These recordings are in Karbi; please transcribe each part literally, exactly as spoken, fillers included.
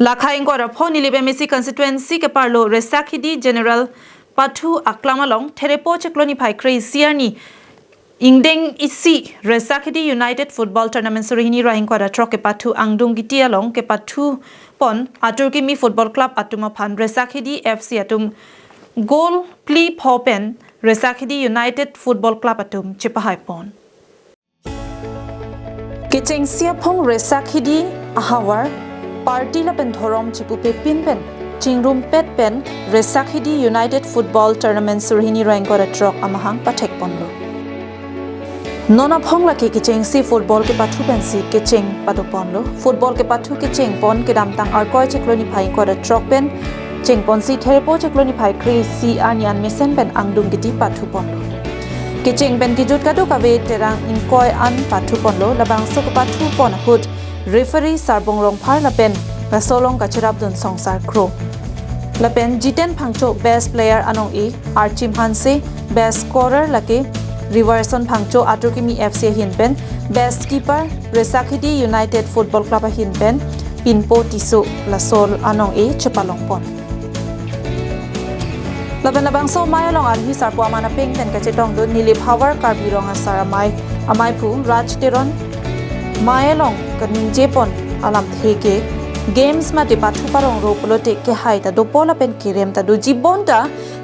Lakha ingkoi ra pho Nilip M A C constituency keparlo Resakhidi General Pathu Aklam along Therepo chiklo niphai kre-isi arni ingdeng isi Resakhidi United Football Tournament suri hini ra ingkoi ra throk kepathu angdung kiti along kepathu pon Atur Kimi Football Club atum aphan Resakhidi F C atum goal phli pho pen Resakhidi United Football Club atum chepahai pon. Kechengsi aphong Resakhidi ahavar party lapen dhorom chipupepin pen chingrumpet pen Resakhidi United Football Tournament suri hini ra ingkoi ra throk amahang pathek ponlo. Non aphong lake kechengsi football kepathu pensi kecheng pado ponlo. Football kepathu kecheng pon kedamtang Arkoi chiklo niphai ingkoi ra throk pen cheng ponsi Therepo chiklo niphai kre-isi arni an mesen pen angdung kiti pathu ponlo. Kecheng pen kejut kadokave terang ingkoi an pathu ponlo, labangso kepathu pon ahut referee Sarbong Rongphar lapen laso along kacherapdun Songsar Kro. Lapen Jiten Phangcho best player anong-e, Archim Hanse best scorer lake Riverson Phangcho Atur Kimi F C ahin pen, best keeper Resakhidi United Football Club ahin pen Pinpo Tisso laso anong-e chepalong pon. Lapen labangso amei along alhi sarpo aman apeng pen kachetongdun Nilip Havar Karbi Rong Asar amei, ameiphu Raj Teron, mei along kaningje pon alamthe ke games mate pathu parong ro pulote kehai ta dopo lapen kerem ta doji bonta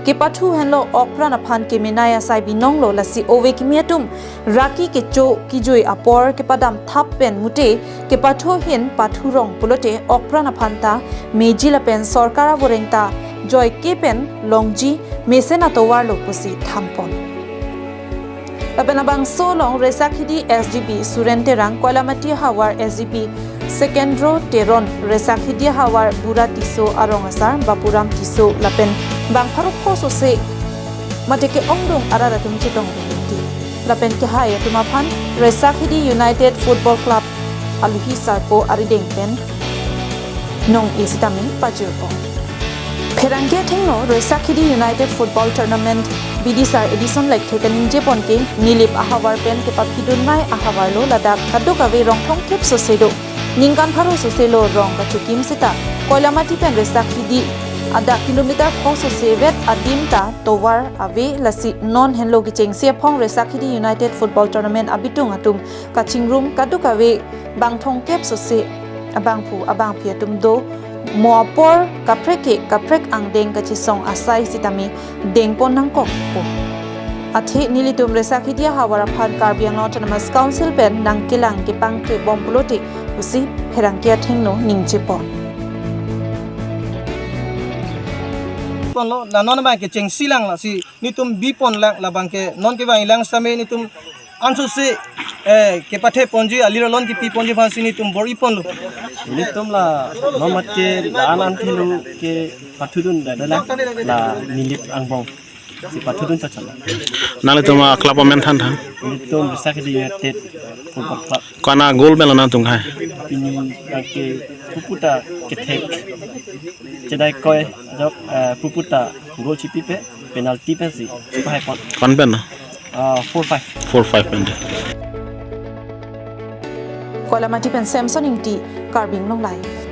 kepathu henlo okpran aphan kemenei asai binonglo, lasi ove kimi atum raki kecho kejui apor kepadam thap pen mute kepathu ahin pathu rong pulote okpran aphan ta meji lapen sorkar avoreng ta joike pen longji mesen atovarlo pusi than pon. Lapen labangso along Resakhidi S G B Suren Terang, Koilamati havar S G B Sekendro Teron, Resakhidi havar Bura Tisso arong asar Bapuram Tisso lapen bang pharo pho sose mate ke-ongdung arat atum chetongdun ti. Lapen kehai atum aphan Resakhidi United Football Club alhi sarpo arideng pen nong-e sitame pajirpo. Pherangke athengno Resakhidi United Football Tournament bidisar Edison Lekthe kaningje pon ke Nilip ahavar pen kepaphidun mei ahavarlo, ladak kadokave rong thomkep sose do. Ningkan pharo sose lo rong kachokim seta Koilamati pen Resakhidi adak kilometer pho sose vet adim ta tovar ave, lasi non henlo kechengsi aphong Resakhidi United Football Tournament abitung atum kachingrum kadokave bang thomkep sose abangphu abangphi atum do, mo apor kaprek ke kaprek angdeng kachesong asai sitame dengpon nangkokpo. Athe nelitum Resakhidi ahavar aphan Karbi Anglong Autonomous Council pen nangkelang kepangkre bom pulote pusi pherangke athengno ningje pon. Ponlo, la non abang kechengsi lang, lasi nelitum bi pon lang, labang ke non kevang ilang sitame nelitum ansose, eh, kepathe ponji, aliralon kepi ponji aphansi nelitum bor-i ponlo. Nelitum la non mat ke la an an thelo kepathudun dada la, la Nilip angbong si pathudun chot chot. Nanglitum a club amen than than? Nelitum Resakhidi United Football Club. Ko-an a goal pen lo nangtum hai? Pini abang ke pupu ta kethek chedai koi ajok, eh, pupu ta goal chipipe penalty pensi chepahai pon. Ko-an pen lo? Ah, four five. Four five pen de. Koilamati pen Samson Ingti, Karbi Anglong Live.